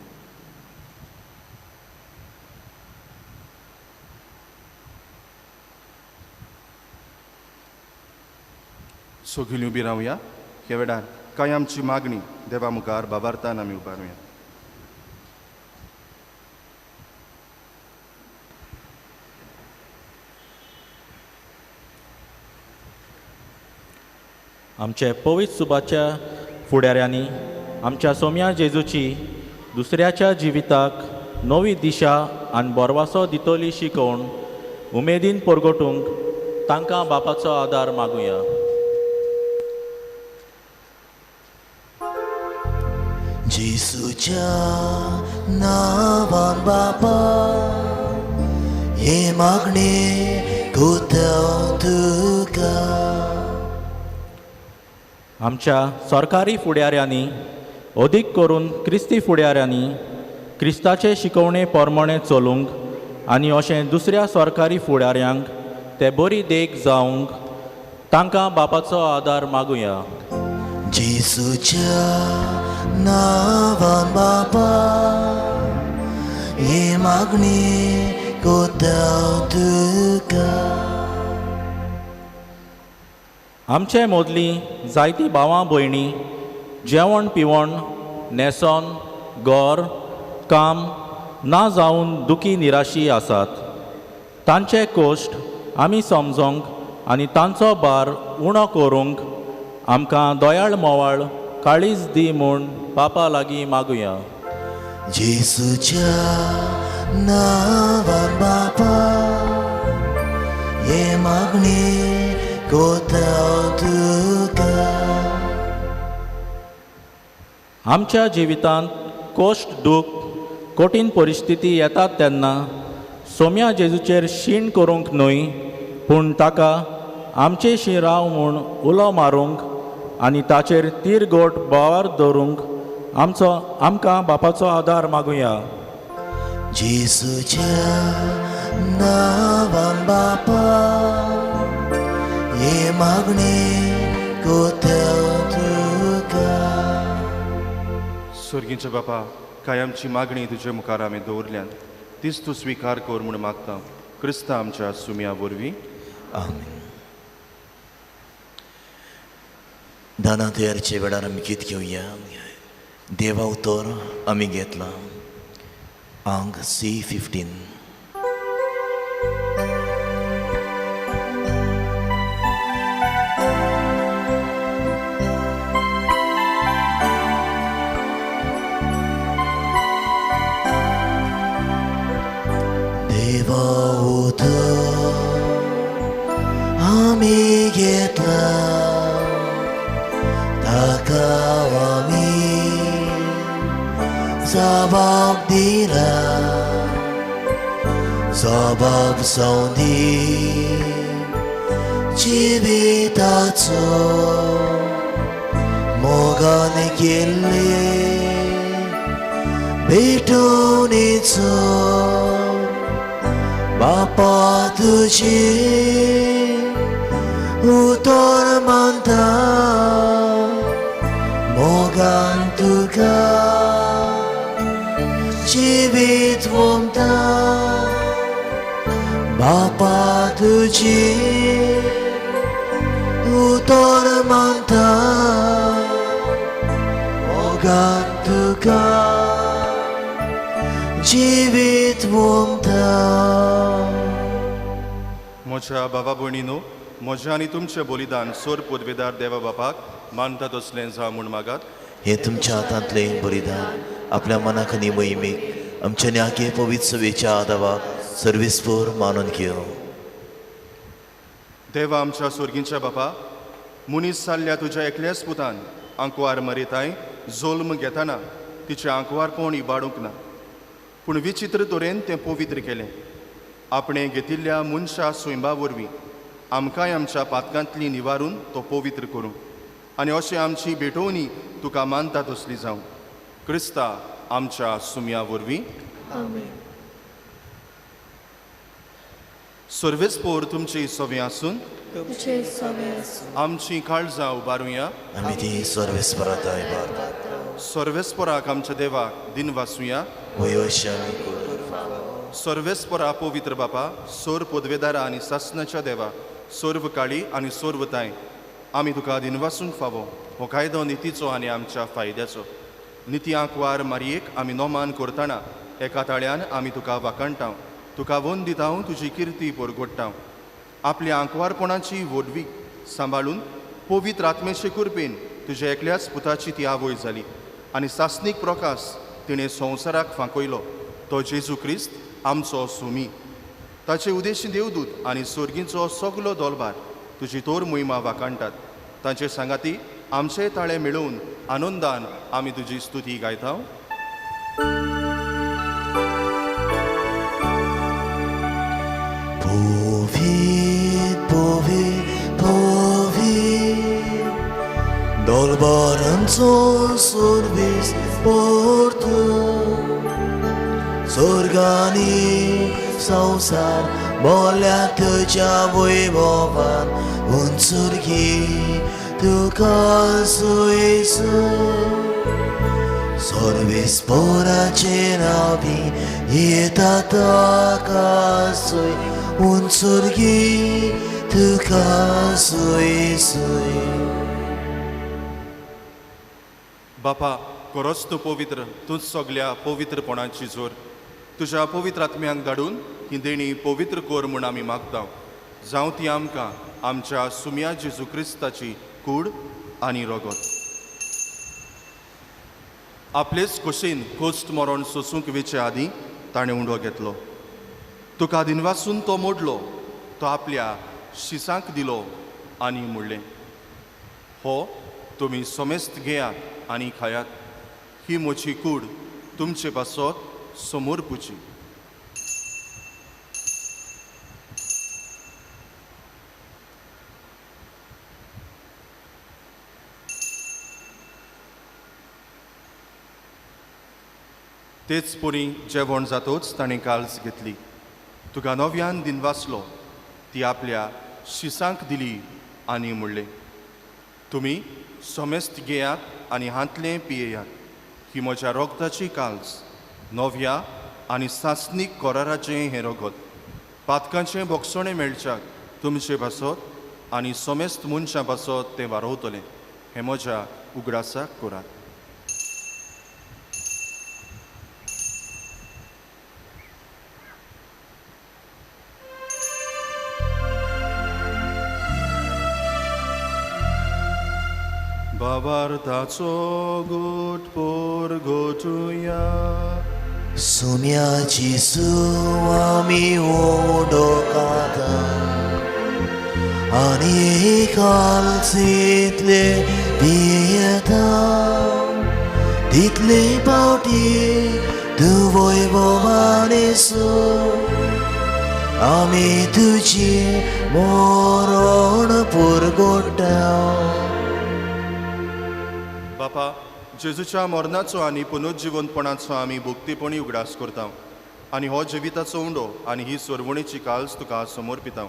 सगळीं उबी रावया. ह्या वेळार कांय आमची मागणी देवा मुखार बाबार्थान आमी उबारुया. आमचे पवित्र सुबाच्या फुडाऱ्यांनी आमच्या सोम्या जेजूची दुसऱ्याच्या जिविताक नवी दिशा आनी बोरवासो दितली शिकोवन उमेदीन परगटूंक तांकां बापाचो आदार मागुया. जेजूच्या नांवान बापा हे मागणे कोताव तुका. आमच्या सरकारी फुडाऱ्यांनी अदीक करून क्रिस्ती फुडाऱ्यांनी क्रिस्ताचे शिकवणे प्रमाणे चलूंक आनी अशें दुसऱ्या सरकारी फुडाऱ्यांक ते बरी देख जावंक तांकां बापाचो आदार मागुया. जेजूच्या नांवान बापा हे मागणे कोताव तुका. आमचे मदलीं जायतीं भावां भयणी जेवण पिवण न्हेसण घर काम ना जावन दुखी निराशी आसात. तांचे कश्ट आमी समजोंक आनी तांचो भार उणो करूंक आमकां दयाळ मोवाळ काळीज दी म्हूण बापा लागीं मागुया. जेजूच्या नांवान बापा हे मागणे कोताव तुका. आमच्या जिवितांत कश्ट दूख कठीण परिस्थिती येतात तेन्ना सोम्या जेजूचेर शीण करूंक न्हय पूण ताका आमचेशी राव म्हूण उलो मारूंक आनी ताचेर तीर गोट बोवार दवरूंक आमचो आमकां बापाचो आदार मागुया. जेजूच्या नांवान बापा हे मागणे कोताव तुका. स्वर्गींच्या बापा कांय आमची मागणी तुजे मुखार आमी दवरल्यान तीच तूं स्विकार कर म्हूण मागता क्रिस्ता आमच्या सुम्या वरवीं. आमेन. दाना तयारच्या वेळार आमी गीत घेवया. देवा उतर आमी घेतलां आंग C15. देवा उतर आमी घेतलां ताका आमी जबाब दिला जबाब संदी जिविताचो मोगान केल्ले भेटवणेचो बापा तुजी उतर मानता मोगान तुका जिवीत वमता बापा तुजी उतर मानता मोगान तुका जिवीत वमता. म्हज्या बाबा भयणीनो म्हजें आनी तुमचें बलिदान सोर पुर्वेदार देवा बापाक मानता तसलें जावं म्हूण मागात. हे तुमच्या हातांतलें बलिदान आपल्या मनाक आनी मोहिमेक आमच्या न्याके पवित्र सभेच्या आदावाक सर्विसपूर मानून घेवं. देवा आमच्या स्वर्गींच्या बापा मनीस जाल्ल्या तुज्या एकल्याच पुतान आंकवार मरेताय जोल्म घेतना तिचें आंकवारपण इबाडूंक ना पूण विचित्र तरेन तें पवित्र केलें. आपणें घेतिल्ल्या मनशा स्वयंबा वरवीं आमकांय आमच्या पातकांतली निवारून तो पवित्र करूं आनी अशें आमची भेटवणी तुका मानता तसली जावं क्रिस्ता आमच्या सुम्या वरवीं. आमेन. सर्वेस्पोर तुमची सवी आसून तुझे सवे आसूं. आमची काळजां उबारुया. आमी ती सर्वेस्पराताय भारतात सर्वेस्पोराक आमच्या देवाक दिन वासुया. वयोश्य आमी करूं. सर्वेस्परा पवित्र बापा, सोर पदवेदारा आनी सासनाच्या देवा, सर्व काळी आनी सर्व ताय, आमी तुका दिनवासूंक फावो हो कायदो नितीचो आनी आमच्या फायद्याचो. निती आंकवार मारयेक आमी नोमान करतना एका ताळ्यान आमी तुका वाखाणटाव, तुका वन दिताव, तुजी किर्ती परगोडटाव. आपल्या आंकवारपणाची व्हडवीक सांबाळून पवित्र आत्मेचे कृपेन तुज्या एकल्याच पुताची ती आवय जाली आनी सासनीक प्रकाश तिणें संवसाराक फांकयलो, तो जेजू क्रिस्त आमचो सुमी. ताचे उदेशी देवदूत आनी सर्गींचो सगलो दोलबार तुजी तोर मोहिमा वाखाणटात. तांचे सांगाती आमचे ताळे मेळोवन आनंदान आमी तुजी स्तुती गायता. पवित्र पवित्र पवित्र दरबारांचो सर्वीस परतो स्वर्गानी संवसार बोल्या तुज्या वैभवान उंचुरगी तुका सुयसू. सर्वेस्पोराचे नावी येता ताका सुय उंचुरगी तुका सुय सुय. बापा, खरोच तूं पवित्र, तूंच सगल्या पवित्रपणाची जोर. तुज्या पवित्र आत्म्यांक धाडून ही देणी पवित्र कर म्हूण आमी मागता. जावं ती आमकां आमच्या सुम्या जेजू क्रिस्ताची कूड आनी रगत. आपलेच खोशेन कोश्ट मरण सोसूंक वेचे आदीं ताणें उंडो घेतलो. तुका दिनवासून तो मोडलो, तो आपल्या शिसांक दिलो आनी म्हणलें, हो तुमी समेस्त घेयात आनी खायात, ही म्हजी कूड तुमचे पासत समोर पुची. तेच परी जेवण जातोच ताणें काल्स घेतली, तुका नव्यान दिनवासलो, ती आपल्या शिसांक दिली आनी म्हणलें, तुमी समेस्त घेयात आनी हांतलें पियेयात, ही म्हज्या रगताची काल्स, नव्या आनी सासनीक कराराचें हें रगत, पातकांचें भोगसणें मेळच्याक तुमचे पासत आनी समेस्त मनशां पासत तें वारोवतलें. हें म्हज्या उगडासाक करात. बाबार्थाचो गोट पोर गोटुया. सुम्याची आमी उडो खाता आनी कालसीतले पियेता, तितले पावटी तूं वैभवान सो आमी तुजी मरण पुरगोटा. बापा, जेजूच्या मरणाचो आनी पुनर्जिवंतपणाचो आमी भक्तीपणी उगडास करता आनी हो जिविताचो उंडो आनी ही सरवणेची काल्स तुका समर्पिता.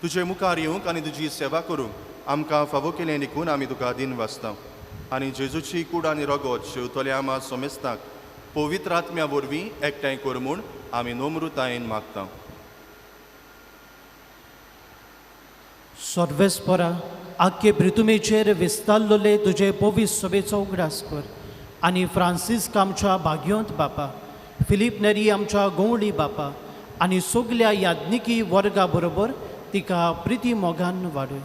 तुजे मुखार येवंक आनी तुजी सेवा करूंक आमकां फावो केलें देखून आमी तुका दिन वाचता आनी जेजूची कूड आनी रगत शेवतल्या आमा समेस्ताक पवित्र आत्म्या वरवीं एकठांय कर म्हूण आमी नम्रतायेन मागता. सर्वेस्परा, आख्खे प्रितुमेचेर विस्तारलेले तुजे पवित्र सभेचो उगडास कर आनी फ्रांसिस्क आमच्या भाग्योंत बापा, फिलीप नेरी आमच्या गवळी बापा आनी सगल्या याज्ञिकी वर्गा बरोबर तिका प्रिती मोगान वाडय.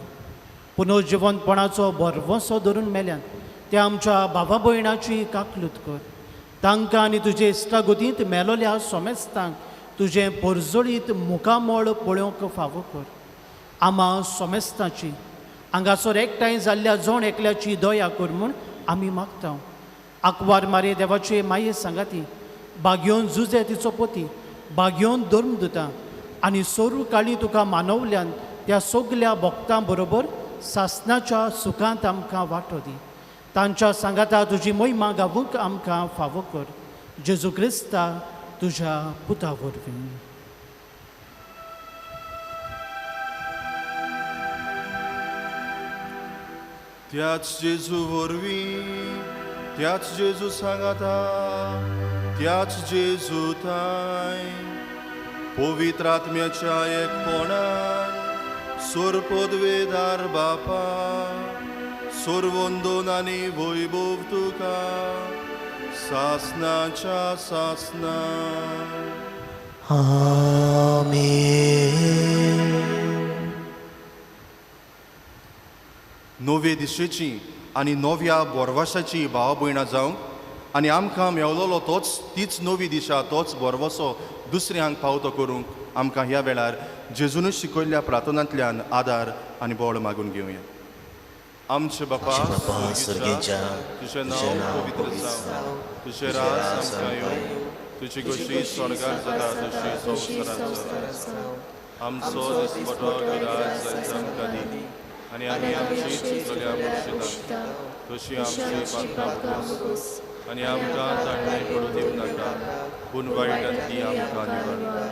पुनर्जिवंतपणाचो भरवंसो धरून मेल्यान त्या आमच्या भावा भयणाची काकलूत कर. तांकां आनी तुजे इश्टागतींत मेलोल्या सोमेस्तांक तुजें परजळीत मुखामळ पळोवंक फावो कर. आमा सोमेस्ताची हांगासर एकठांय जाल्ल्या जण एकल्याची दया कर म्हूण आमी मागता. आंकवार मारे देवाचे माये सांगाती बागयोन जुजे तिचो पती बागयोन धर्मदुतां आनी सोरू काळी तुका मानवल्यान त्या सगल्या भक्तां बरोबर सासनाच्या सुखांत आमकां वांटो दी. तांच्या सांगाता तुजी मोहिमा गावूंक आमकां फावो कर. जेजू क्रिस्ता तुज्या पुता वरवीं. त्याच जेजू वरवीं, त्याच जेजू सांगाता, त्याच जेजू थांय पवित्र आत्म्याच्या एकपणान सोरपदवेदार बापा सोरवंदोन आनी वैभव तुका सासनाच्या सासना. आमेन. नवे दिशेची आनी नव्या बोरवासाची भाव भयणां जावंक आनी आमकां मेवलोलो तोच तीच नवी दिशा तोच बोरवसो दुसऱ्यांक पावतो करूंक आमकां ह्या वेळार जेजूनच शिकयल्ल्या प्रार्थनांतल्यान आदार आनी बळ मागून घेवया. आमचे बापा स्वर्गीच्या, तुजें नांव पवित्र जावं, तुजें राज आमकां येवं, तुजी गोशी स्वर्गार जाता तशी संवसारांत जावं. आमचो दिसपटो गिराज आयज आमकां दी आनी आमी आमची चुकल्या बक्षिता तशी आमची पात्रां बोगस आनी आमकां ताणें पडूं दिवं नाका पूण वायटांतली आमकां निवार.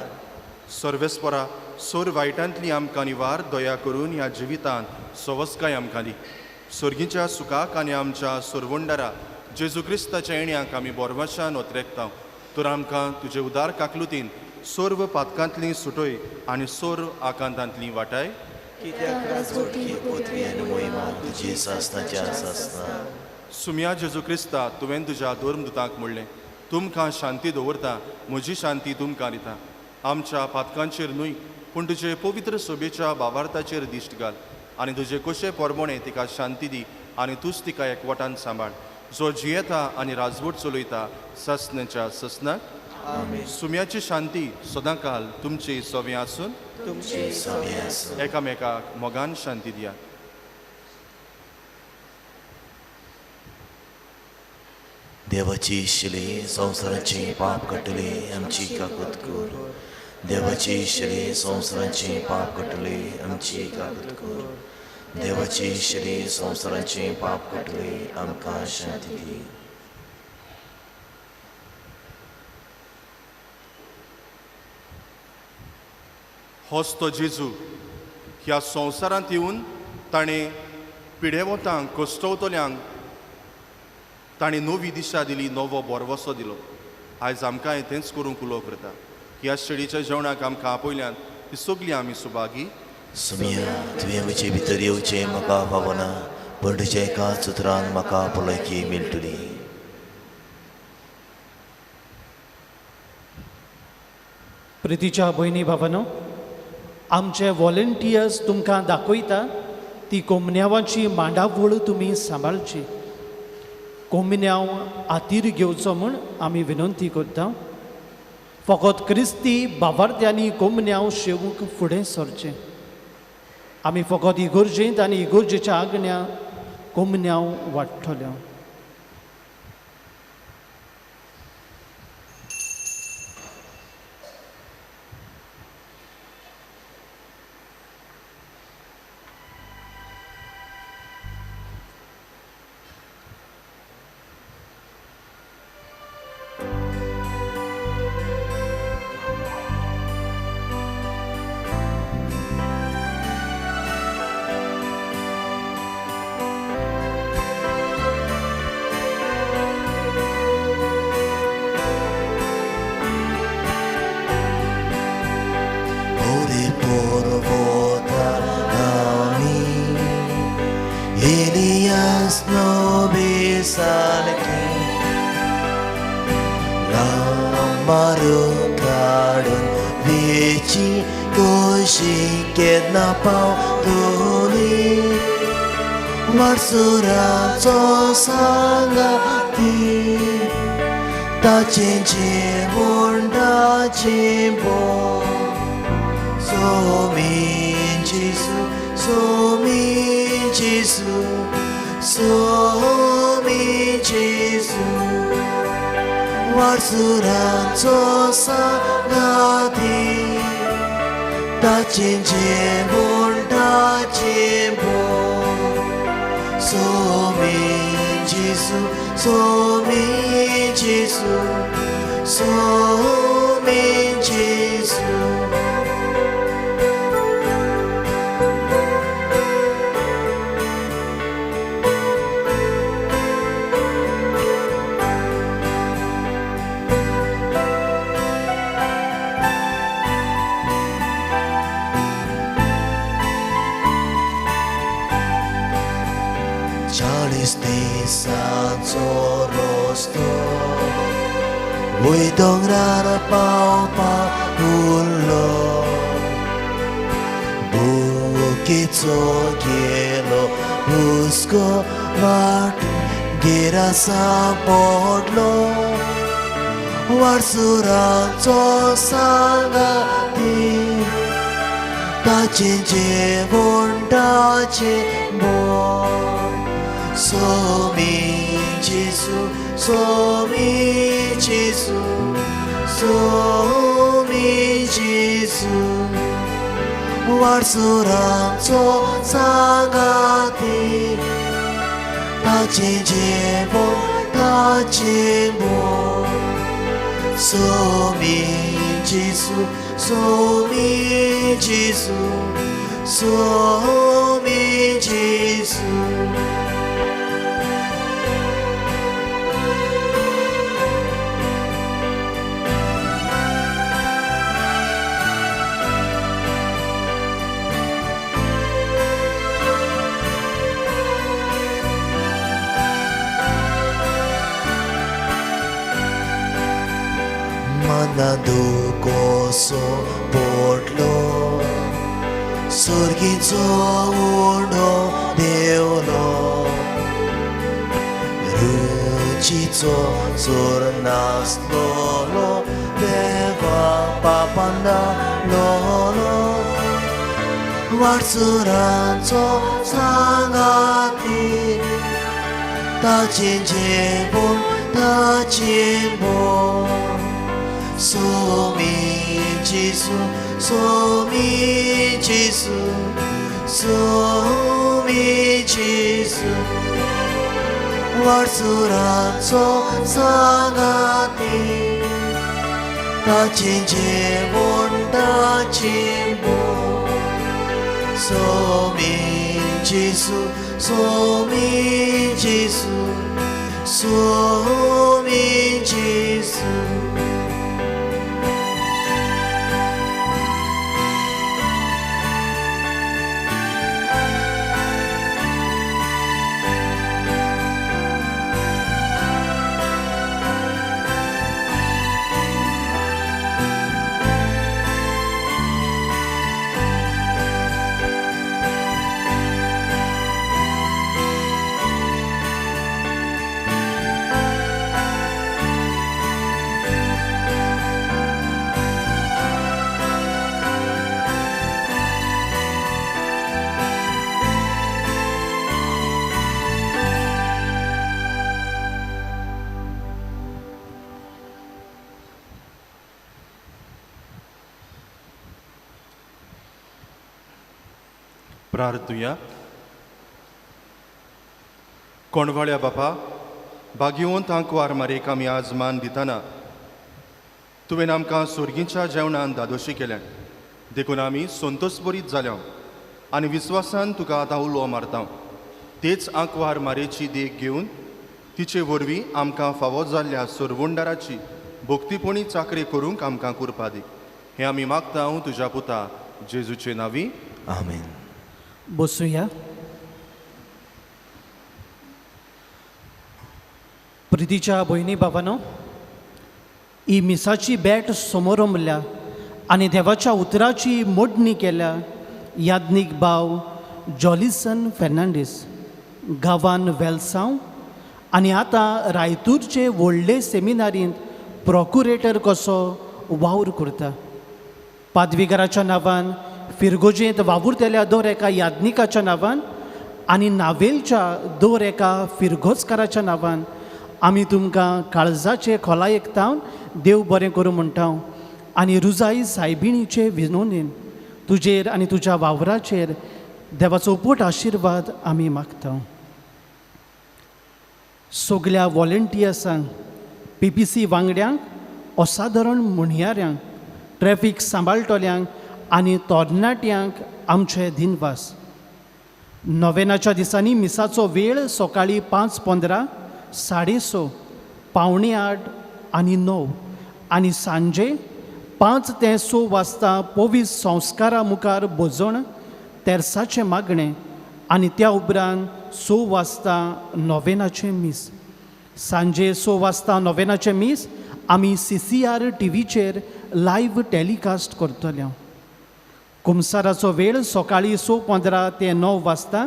सर्वेस्परा सोर वायटांतली आमकां निवार, दया करून ह्या जिवितांत सवस्काय आमकां दी. स्वर्गीच्या सुखाक आनी आमच्या सोरवंडारा जेजू क्रिस्ताच्या येण्याक आमी बोरवाशान ओतरेकता. तर आमकां तुजे उदार काकलुतीन सर्व पातकांतली सुटय आनी सर्व आकांतांतली वाटाय. तुजी सासनाच्या सासना. सुम्या जेजू क्रिस्ता, तुवें तुज्या धर्मदुतांक म्हणलें, तुमकां शांती दवरता, म्हजी शांती तुमकां दिता. आमच्या पातकांचेर न्हय पूण तुजे पवित्र सोबेच्या बावार्थाचेर दिश्ट घाल आनी तुजे कशे पोरमोणे तिका शांती दी आनी तूंच तिका एकवटान सांबाळ, जो जियेता आनी राजवट चलयता ससनाच्या ससनाक. सुम्याची शांती सदांकाल तुमची सवे आसून एकामेकाक मोगान शांती दियात. देवाची शिले संवसाराची पाप कटले आमची काकूत कर. देवाची शिले संवसाराची पाप कटले आमची काकूत कर. देवाची शिले संवसाराची पाप कटले आमकां शांती दी. होच तो जेजू ह्या संवसारांत येवन ताणें पिडेवतांक कश्टवतल्यांक ताणें नवी दिशा दिली, नवो बोरवसो दिलो. आयज आमकांय तेंच करूंक उलो करता. ह्या शेडीच्या जेवणाक आमकां आपयल्यान ती सगळीं आमी सुभागी. सुमिया, तुवें म्हजे भितर येवचें म्हाका फावना, पूण तुज्या एकाच उतरान म्हाका भलायकी मेळटली. प्रितीच्या भयणी भावानो, आमचे वॉलंटियर्स तुमकां दाखयता ती कोमन्यावाची मांडावळ तुमी सांबाळची. कोमिन्यांव हातीर घेवचो म्हूण आमी विनंती करता. फकत क्रिस्ती बावार्थ्यांनी कोमन्यांव शेवूंक फुडें सरचें. आमी फकत इगोर्जेंत आनी इगोर्जेच्या आगण्या कोमन्यांव वाडटल्यो. वारसुराचो सांगाती ताचें जेवण ताचें बोल. सोमी जेजू, सोमी जेजू, सोमी जेजू, वारसुराचो सांगाती ताचें जेवण ताचें बोल. सोमी जेजू, सोमी जेजू, सोमी जेजू. रस्तो वय दोंगरार पावपाक उरलो बुकेचो गेलो हुस्को वाट गिरासा पडलो वारसुराचो सांगाती ताचें जेवण ताचें बोट सोमी जेजू सोमी जेजू सोमी जेजू वारसुराचो सांगाती ताचें जेवण ताचें बोट सोमी जेजू सोमी जेजू सोमी जेजू. मना दुकोसो पोटलो सुर्गीचो उंडो देवलो रुचीचो जोर नासलोलो देवा पापांदा लोलो वारसुरांचो सांगाती ताचें जेवण ताचें बोट सोमी जेजू सोमी जेजू सोमी जेजू वारसुरांचो सांगाती ताचें जेवण ताचें बोट सोमी जेजू सोमी जेजू सोमी जेजू. प्रार्थुया. कोणवाळ्या बापा भाग्यवंत आंकवार मारेक आमी आज मान दितना तुवें आमकां सुर्गीच्या जेवणान दादोशी केल्यान देखून आमी संतोश बरीत जाल्या आनी विस्वासान तुका आतां उलो मारता. तेच आंकवार मारेची देख घेवन तिचे वरवीं आमकां फावो जाल्ल्या सोरवंडाराची भक्तीपणी चाकरी करूंक आमकां कुरपा दी. हें आमी मागता तुज्या पुता जेजूचे नांवी. आमेन. बसुया. प्रितीच्या भयणी बाबानो, ही मिसाची बॅट समोरमल्या आनी देवाच्या उतराची मोडणी केल्या याज्ञीक भाव जॉलिसन फेर्नांडीस गांवान वेलसांव आनी आतां रायतूरचे व्हडले सेमिनारींत प्रोक्युरेटर कसो वावर करता. पादविगाराच्या नांवान फिरगोजेंत वावुरतल्या दर एका याज्ञिकाच्या नांवान आनी नावेलच्या दर एका फिरगोजकाराच्या नांवान आमी तुमकां काळजाचे खोलायेक तावन देव बरें करूं म्हणटा आनी रुजाई सायबिणीचे विनोनेन तुजेर आनी तुज्या वावराचेर देवाचो पोट आशिर्वाद आमी मागता. सगल्या वॉलंटियर्सांक, पी पी सी वांगड्यांक, असाधारण म्हणयाऱ्यांक, ट्रॅफीक सांबाळटल्यांक आनी तरणाट्यांक आमचे दिनवास. नोवेनाच्या दिसांनी मिसाचो वेळ सकाळीं 5:15, 6:30, 7:45 आनी 9 आनी सांजे 5 ते 6 वाजता पवीस संस्कारा मुखार भजण, तेर्साचें मागणें आनी त्या उपरांत 6 वाजता नोवेनाचें मीस. सांजे 6 वाजता नोवेनाचें मीस आमी CCR टीव्हीचेर लायव्ह टेलिकास्ट करतले. कुमसाराचो वेळ सकाळीं 6:15 ते 9 वाजता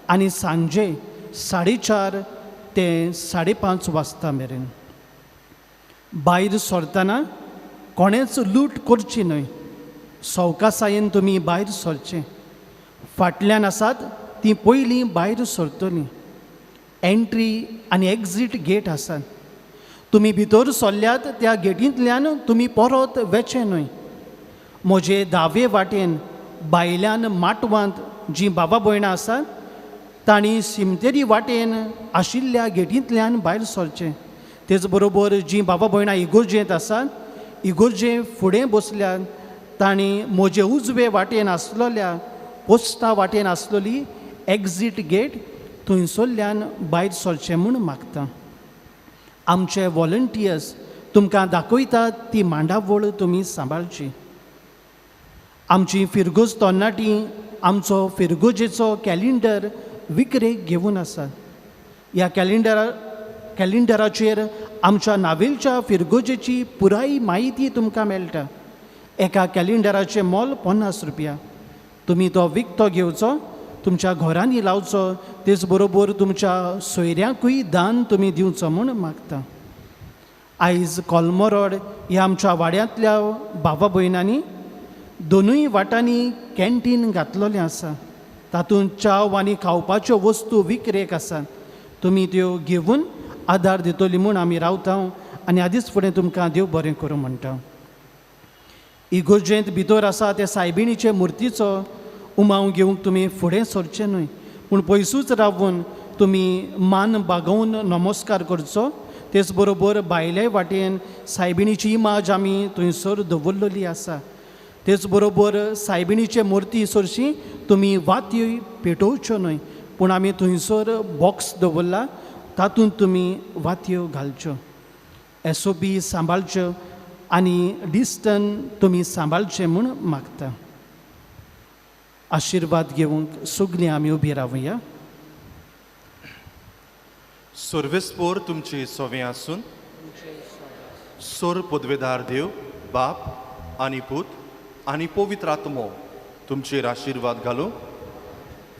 आनी सांजे 4:30 ते 5:30 वाजता मेरेन. भायर सरतना कोणेच लूट करची न्हय. सवकासायेन तुमी भायर सरचें. फाटल्यान आसात ती पयलीं भायर सरतलीं. एंट्री आनी एक्झीट गेट आसात. तुमी भितर सरल्यात त्या गेटींतल्यान तुमी परत वेचें न्हय. म्हजे दावे वाटेन भायल्यान माटवांत जीं बाबा भयणां आसात तांणी शिमतेरी वाटेन आशिल्ल्या गेटींतल्यान भायर सरचें. तेच बरोबर जीं बाबा भयणां इगोर्जेंत आसात इगोर्जे फुडें बसल्यात तांणी म्हजे उजवे वाटेन आसलेल्या पोस्टा वाटेन आसलेली एक्झीट गेट थंयसरल्यान भायर सरचें म्हूण मागता. आमचे वॉलंटियर्स तुमकां दाखयतात ती मांडावळ तुमी सांबाळची. आमची फिरगोज तरणाटी आमचो फिरगोजेचो कॅलेंडर विकरेक घेवन आसात. ह्या कॅलेंडराचेर आमच्या नावेलच्या फिरगोजेची पुराय म्हायती तुमकां मेळटा. एका कॅलेंडराचें मोल 50 रुपया. तुमी तो विकतो घेवचो, तुमच्या घरांनी लावचो, तेच बरोबर तुमच्या सोयऱ्यांकूय दान तुमी दिवचो म्हूण मागता. आयज कोलमोरोड ह्या आमच्या वाड्यांतल्या बाबा भयणांनी दोनूय वाटांनी कॅन्टीन घातलेलें आसा. तातूंत च्याव आनी खावपाच्यो वस्तू विकरेक आसात. तुमी त्यो घेवन आदार दितली म्हूण आमी रावता आनी आदींच फुडें तुमकां देव बरें करूं म्हणटा. इगोर्जेंत भितर आसा त्या सायबिणीचे मुर्तीचो उमाव घेवंक तुमी फुडें सरचें न्हय, पूण पयसूच रावून तुमी मान बागोवन नमस्कार करचो. तेच बरोबर भायले वाटेन सायबिणीची इमाज आमी थंयसर दवरलेली आसा. तेच बरोबर सायबिणीचे मुर्ती सरशी तुमी वाती पेटोवच्यो न्हय, पूण आमी थंयसर बॉक्स दवरला तातूंत तुमी वातयो घालच्यो. SOP सांबाळच्यो आनी डिस्टन्स तुमी सांबाळचें म्हूण मागता. आशिर्वाद घेवंक सगळीं आमी उबी रावया. सर्वेस्पोर तुमचे सोवे आसून सोर पदवेदार देव बाप आनी पूत आनी पवित्र आत्मो तुमचेर आशिर्वाद घालूं.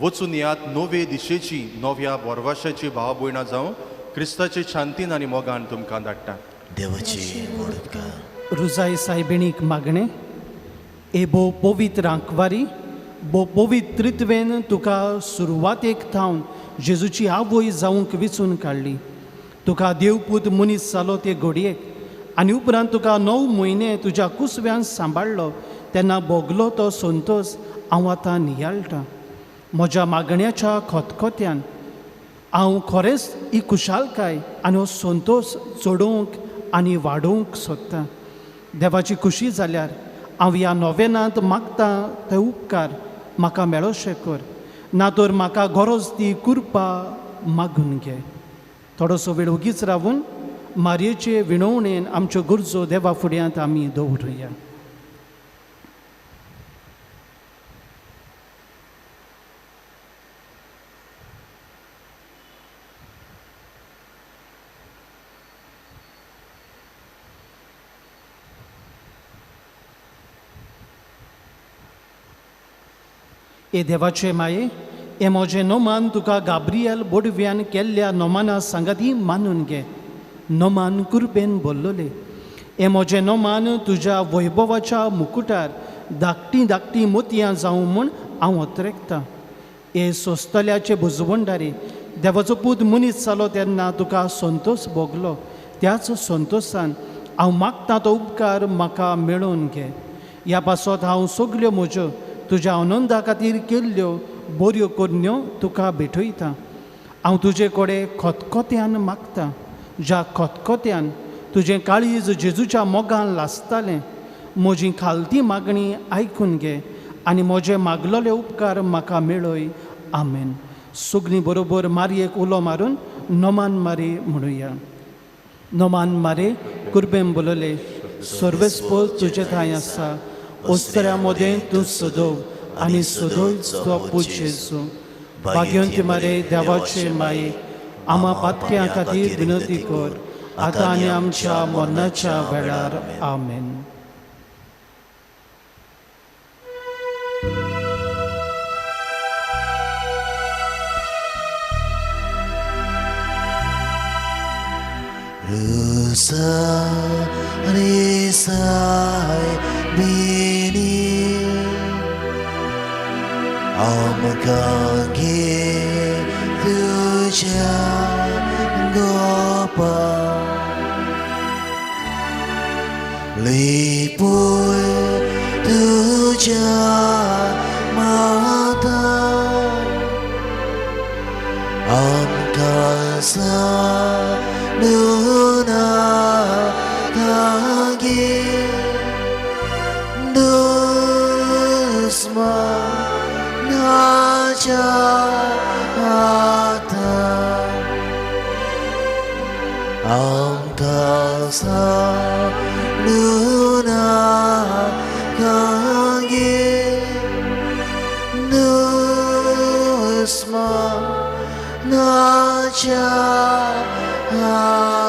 वचून यात नवे दिशेची नव्या बोरवाशाची भाव भयणां जावं क्रिस्ताचे शांतीन आनी मोगान तुमकां धाडटा. देवाची व्हड उपकार. रुजाय सायबिणीक मागणें ए भोव पवित्र आंकवारी, भोव पवित्र त्रित्वेन तुका सुरवातेक थावन जेजूची आवय जावंक विचून काडली. तुका देवपूत मनीस जालो ते घडयेक आनी उपरांत तुका 9 म्हयने तुज्या कुसव्यान सांबाळ्ळो तेन्ना भोगलो तो संतोस हांव आतां नियाळटा. म्हज्या मागण्याच्या खतखत्यान हांव खरेंच ही खुशालकाय आनी हो संतोस चडोवंक आनी वाडोवंक सोदतां. देवाची खुशी जाल्यार हांव ह्या नोवेनांत मागतां ते उपकार म्हाका मेळोशे कर, ना तर म्हाका गरज ती कृपा मागून घे. थोडोसो वेळ ओगीच रावून मारयेचे विणवणेन आमच्यो गरजो देवा फुड्यांत आमी दवरुया. ए देवाचे माये, हे म्हजें नोमान तुका गाब्रियल बोडव्यान केल्ल्या नोमाना सांगाती मानून घे. नोमान कुरपेन बोल्लोले. हे म्हजें नोमान तुज्या वैभवाच्या मुकुटार धाकटीं धाकटीं मोतयां जावं म्हूण हांव ओतरेकतां. हे सोंसतल्याचे बुजवंडारी देवाचो पूत मनीस जालो तेन्ना तुका संतोस भोगलो, त्याच संतोसान हांव मागतां तो उपकार म्हाका मेळोवन घे. ह्या पासत हांव सगल्यो म्हज्यो तुज्या आनंदा खातीर केल्ल्यो बऱ्यो करण्यो तुका भेटयता. हांव तुजे कडेन खतखत्यान मागता, ज्या खतखत्यान तुजें काळीज जेजूच्या मोगान लासतालें, म्हजी खालती मागणी आयकून घे आनी म्हजे मागलेले उपकार म्हाका मेळय. आमेन. सगळीं बरोबर मारयेक उलो मारून नोमान मारे म्हणुया. नोमान मारे कुर्बेम बोलले, सर्वेस्पोल तुजे ठांय आसा, ओस्तऱ्या मदें तूं सदोव आनी सदोव तो पूत जेजू. भाग्यवंती मारे देवाचे माये, आमा पातक्यां खातीर विनंती कर, आतां आनी आमच्या मरणाच्या वेळार. आमेन. Risai bini आमकां घे तुज्या गोपा लिपूय तुज्या माता आमकां साडूना तागे दुस्मनाच्या हातान आमकां साडूना कागे दुस्मनाच्या हातान.